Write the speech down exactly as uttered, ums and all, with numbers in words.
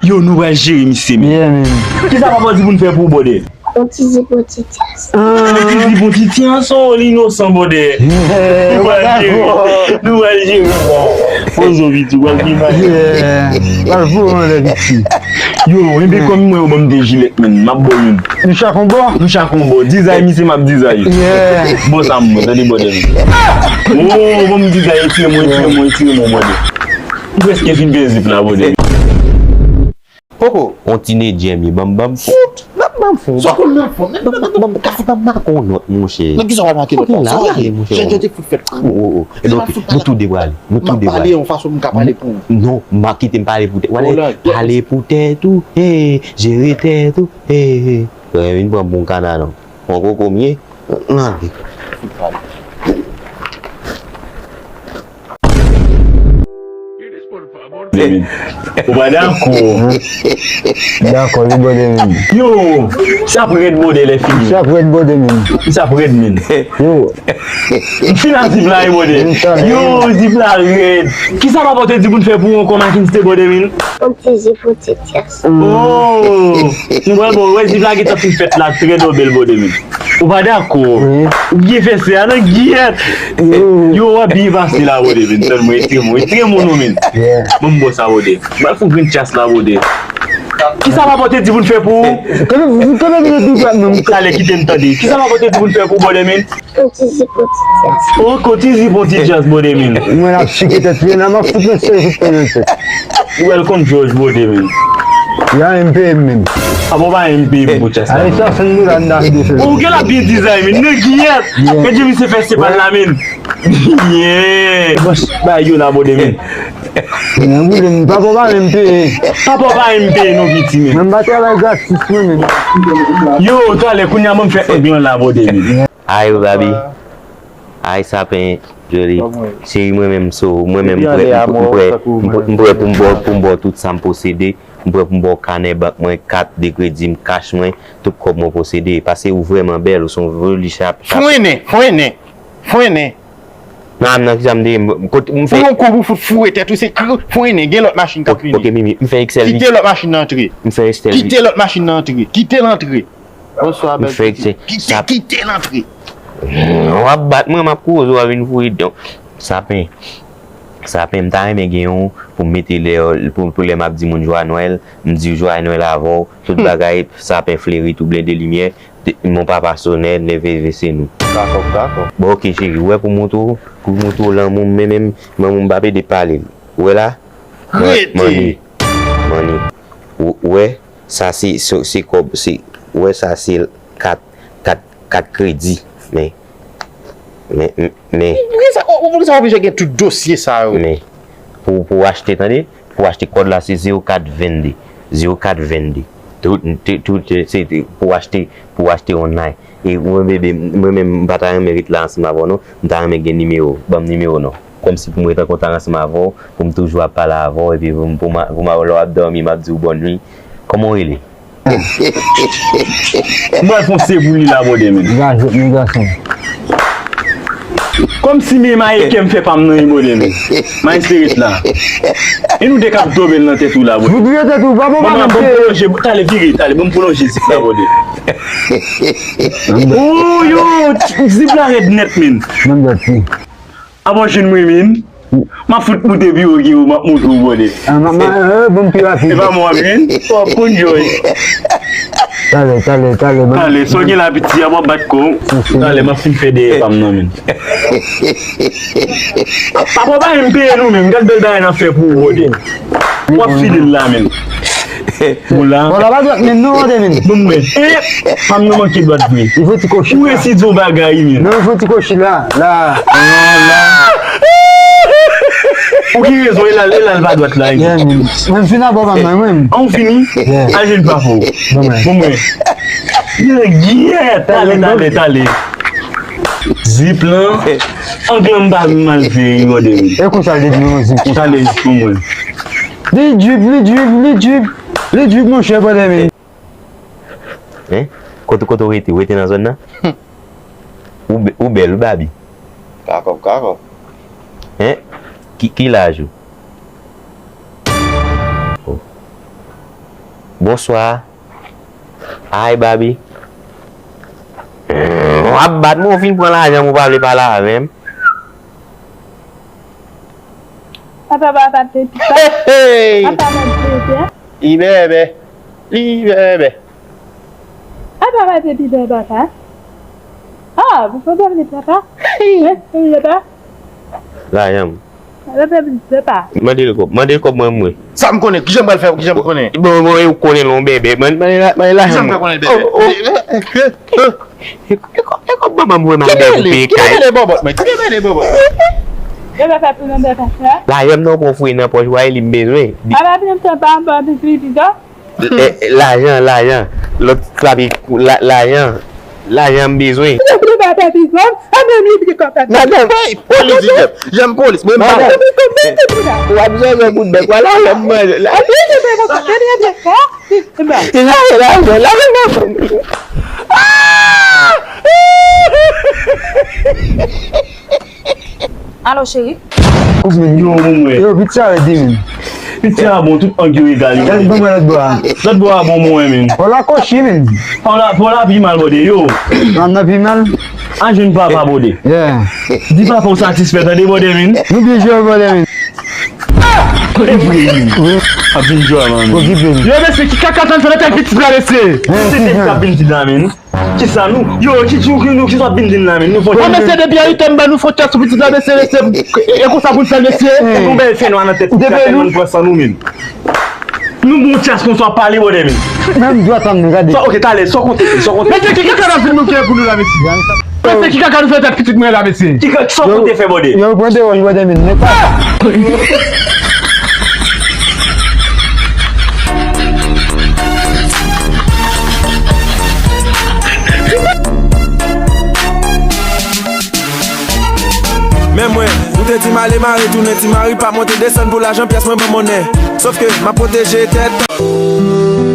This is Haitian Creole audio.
Yo, nou pral jere misye, men. Yeah, man. Kisa papa di pou n fè pou ou, bòdè? On ti zip, on ti tyas. On ti zip, on ti tyas, oh, li inosan, bòdè. Nou pral jere. Nou pral jere, bòdè. Poze w, piti, w pral pi mal. Yeah. Pral voye anlè, piti. Yo, enben, kòm mwen, yo ban m de jilèt, men. M ap ba w youn. Nou chak on bò? Nou chak on bò. Dizay, misye, m ap dizay. Yeah. Bon, sa m mwen, tande, bòdè. Oh, ban m dizay, etire mwen, etire mwen, etire mwen, bòdè. M prèske fin peye zip la, bòdè. Koko, on ti nedjè mi, ban m, ban m fout. Ban m, ban m fout. Sa konn nan fon, men ban m, ban m, ban m, ka fout ban m make on nòt, monchè. Nan kisa w al make nòt la? Sa w al ye, monchè. Jan, jan te fout fèt. Oh, oh, oh. Donk, nou tou de prale. Nou tou de prale. M ap pale yon fason m ka pale pou ou. Non, m pa kite m pale pou tèt. Pale pou tèt ou. Hey, jere tèt ou. Hey, hey. Vin pran bon kana, non. Pran koko m ye. Nan vi. Ou pa dakò? Dakò, wi, bòdè, men. Yo, sa ap rèd, bòdè, lè fini. Sa ap rèd, bòdè, men. Sa ap rèd, men. Yo. M fin a zip la, wi, bòdè. Yo, zip la rèd. Kisa papa w te di pou n fè pou ou ankò, Makins, bòdè, men? On ti zip, on ti tyas. Oh! Nou pral bon, wè, zip la gentan fin fèt la, trè dòbèl, bòdè, men. Ou pa dakò? Wi. Ou byen fè se a, non, gyèt! Yo, w ap byen pase la, bòdè, men. Tande mwen, etire mwen, etire mwen, non, men. Yeah. Ban m bò sa, bòdè. M pral fè yon grenn tyas la, bòdè. Kisa papa w te di pou n fè pou ou? Talè, kite m tande. Kisa papa w te di pou n fè pou ou, bòdè, men? On ti zip, on ti tyas. Oh, on ti zip, on ti tyas, bòdè, men. Mwen ap chike tèt li, nan m ap fout yon sèl kout pwen nan tèt. Ou wè l konn jòj, bòdè, men. Y a M P M, men. Apa w pa M P M pou tyas la? Ale sa, fè n nou la, n ta vide fè. Ou gen la byen dizay, men. Nèg yèt. Yeah. Gade misye fè se pa l la, men. Yeah. Bòs, bay yo la, bòdè, men. Nan boule m, papa w pa M P M. Papa w pa M P M non, piti, men. Mwen m pa travay gratis, mwen, men. Yo, talè, kounye a, ban m fè èg lan la, bòdè, men. Ay, Babi. Ay, Sapen, Joli. Cheri, mwen menm, so, mwen menm, m prè, m prè, m prè, m prè pou m ba w, pou m ba w tout sa m posede. M prè pou m ba w kanè bank mwen, kat de kredi m, kach mwen, tout kòb mwen posede. Paske ou vrèman bèl, ou se yon joli chap, chap. Frennen, frennen, frennen. Nan, nan, kisa m te ye? M, kote, m fè. Ou yon kou pou fout foure tèt ou, se kri, frennen, gen lòt machin k ap vini. Ok, Mimi, m fè eksèl vit. Kite lòt machin nan antre. M fè eksèl vit. Kite lòt machin nan antre. Kite l antre. Bonswa, bèl pitit. Kite, kite l antre. Hmm, w ap bat mwen, m ap kouri, w ap vin foure. Donk, Sapen, Sapen, m ta renmen gen yon pou m mete lè, pou, pou lè m ap di moun jwa Nwèl, m di jwa Nwèl avè w, tout bagay, Sapen fleri, tou blende limyè, de, mon papa sonè, neve ve se nou. Dakò, dakò. Bon, ok, cheri, ou wè pou montre w, pou montre w lanmou m, men menm, lanmou m p ap ede pale. Ou wè la? Mwen, Rete! Manni, Manni. Ou, ou wè? Sa se, se, se kòb, se, ou wè sa se kat, kat, kat kredi. Men, men, men, men. Poukisa, o, poukisa w oblije gen tout dosye sa yo? Men, pou, pou w achte, tande, pou w achte kòd la, se zewo kat vennde. Zewo kat vennde. Tout, tout, tout, se, se pou w achte, pou w achte online. E mwen, bebe, mwen menm, m pa ta renmen ret la ansanm avè w, non. M ta renmen gen nimewo w. Ban m nimewo w, non. Kòmsi pou m ret an kontak ansanm avè w, pou m toujou ap pale avè w, epi pou m, pou m, pou m, lè w ap dòmi, m ap di w bòn nwi. Kòman w rele? M pral fè yon se pou li la, bòdè, men. Gazèt, men gason. Kòmsi men maye kè m fè pa m nan, wi, bòdè, men. Maye se ret la. E nou de k ap dobe l nan tèt ou la, bòdè. Voudre tèt ou, pa bon, pa bon, men bon, pwolonje, talè vire, talè, bon, pwolonje zip la, bòdè. Oh, yo, zip la rèd nèt, men. Mwen gate. Apa w jwenn mwen, men? M ap fout moute pi wo ke w, m ap montre w, bòdè. Ah, ma, ma, euh, bon, pi rapid. E pa mwen w ap jwenn? W ap konn jòj. Talè, talè, talè, ban. Talè, sa w gen la, piti, apa w ap bat kò w? Talè, m ap fin fè dèyè pa m nan, men. Apa w pa menm peye nou menm, gad bèl bagay n ap fè pou ou, bòdè. W ap file l la, men. Bon la. Bon, la pa dwat menm non, de menm. Bon, mwen. E, pa m nan manke dwat vre. Li fon ti kochi. Ou resi di yon bagay, men. Non, li fon ti kochi la, la. Non, la. Ou gen rezon, e la, e la, l pa dwat la, e. Yeah, men. Mwen fin abò pa mwen, mwen. An, ou fini? Yeah. Al jwenn pafo. Bon, mwen. Bon, mwen. Yeah, yeah, talè, talè, talè. Zip lan. Anglan m pa mal fè, wi, bòdè, wi. E konsa l te di yon zip konsa. Talè, bon, mwen. Li drip, li drip, li drip. Li drip, monchè, bòdè, men. Hein? Kote, kote w rete? Ou rete nan zòn nan? Ou bè-, ou bèl, wi, Babi. Kakòb, kakòb. Hein? Ki, ki laj ou? Oh. Bonswa. Ay, Babi. W ap bat mwen, w fin pran lajan m, ou pa vle pale avè m. Apa, papa, te pita. Hey, hey. Apa, mwen te pita. Li bèbè. Li bèbè. Apa, papa, te pita, papa. Ah, vous pouvez appeler papa? Hey. Oui, oui, papa. Lajan m. Papa, papa. Mande l kòb, mande l kòb mwen, mwen. Sa m konnen, kijan m pral fè, kijan m konnen? Bon, bon, ou konnen l yon bèbè. Mande, mande la, mande lajan m. Kijan m fè konnen l bèbè? Oh, oh. E, e, e, e. E kòb, e kòb manman m wè m ap bay pou peye kay. Ki bèbè bòbòt, mwen? Ki bèbè bòbòt? Yo pa fè pou nou bèbè sa. Lajan m nan, pran fouye nan pòch, wa, e li m bezwen. A pa vin fè pa, pa vin fè pita. E, e, lajan, lajan. Lòt klabi, la, lajan. Lajan m bezwen. Yo vle pa fè pita. A men li di kòb pa. Madanm, polis, jan polis, mwen pa. Madanm, w ap jwenn yon kout bèk, wala, lajan m manje. A men li di kòb pa. Alo, cheri. Yo, bon, mwen. Yo, pizza ready, men. Pizza a bon, tout ang yo egal, yo. Gade, ban mwen lòt bò a. Lòt bò a bon, mwen, men. Wala, kochi, men. Wala, wala, pi mal, bòde, yo. Nan, nan, pi mal. Al jwenn papa, bòde. Yeah. Di papa w satisfè, tande, bòde, men. Nou byen jwe, bòde, men. Kote vre, men. Wi. Ap vin jwe, man. Kote vre. Yo, mesye, ki kaka tan fè nan tèt pitit la, mesye? Se te k ap vin di la, men. Kisa nou? Yo, ki di w ki nou, ki sot vin di n la, men? Nou fò. Bon, mesye, depi a uit è m ba nou fò tchas sou pitit la, mesye, mesye. E, e konsa pou n fè l, mesye? Bon, bèl fè nwa nan tèt pitit la, tèlman n pran san nou, men. Nou bon tchas konsa w ap pale, bòde, men. Menm dwa tann nou, gade. Sa, ok, talè, sa w konte, sa w konte. Mesye, ki kaka n ap vin nou kè pou nou la, mesye? Mesye, ki kaka nou fè tèt pitit mwen la, mesye? Ki kaka, sa w konte fè, bòde? Yo, pran de wòch, bòde, men. Men mwen, ou te di m ale mare tounen, ti mari pa monte desann pou lajan pyès mwen ban monnen. Sòf ke m ap pwoteje tèt.